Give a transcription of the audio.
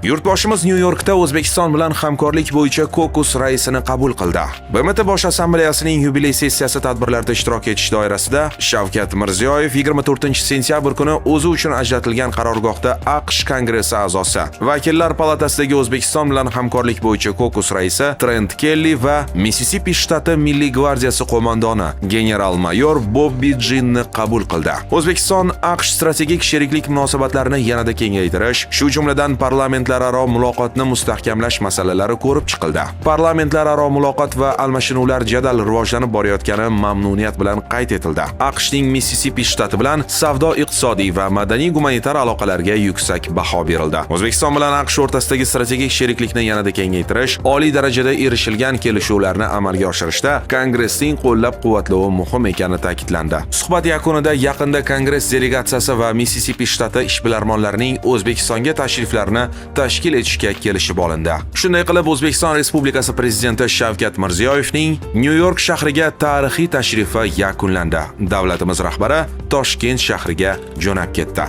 Yurtboshimiz Nyu-Yorkda O'zbekiston bilan hamkorlik bo'yicha kokus raisini qabul qildi. BMT Bosh Assambleyasining yubiley sessiyasi tadbirlarida ishtirok etish doirasida Shavkat Mirziyoyev 24-sentyabr kuni o'zi uchun ajratilgan qarorgohda AQSh Kongressi a'zosi, Vakillar palatasidagi O'zbekiston bilan hamkorlik bo'yicha kokus raisi Trent Kelli va Mississippi shtati Milliy gvardiyasi qo'mondoni general-mayor Bobbi Jinni qabul qildi. O'zbekiston AQSh strategik sheriklik munosabatlarini yanada kengaytirish, shu jumladan parlamentlararo muloqotni mustahkamlash masalalari ko'rib chiqildi. Parlamentlararo muloqot va almashinuvlar jadal rivojlanib borayotgani mamnuniyat bilan qayd etildi. AQShning Mississippi shtati bilan savdo-iqtisodiy va madaniy-gumanitar aloqalarga yuksak baho berildi. O'zbekiston bilan AQSh o'rtasidagi strategik sheriklikni yanada kengaytirish, oliy darajada erishilgan kelishuvlarni amalga oshirishda Kongressning qo'llab-quvvatlovi muhim ekani ta'kidlandi. Suhbat yakunida yaqinda Kongress delegatsiyasi va Mississippi shtati ishbilarmonlarining O'zbekistonga tashriflarini tashkil etishga kelishib olindi. Shunday qilib, O'zbekiston Respublikasi Prezidenti Shavkat Mirziyoyevning Nyu-York shahriga tarixiy tashrifi yakunlandi. Davlatimiz rahbari Toshkent shahriga jo'nab ketdi.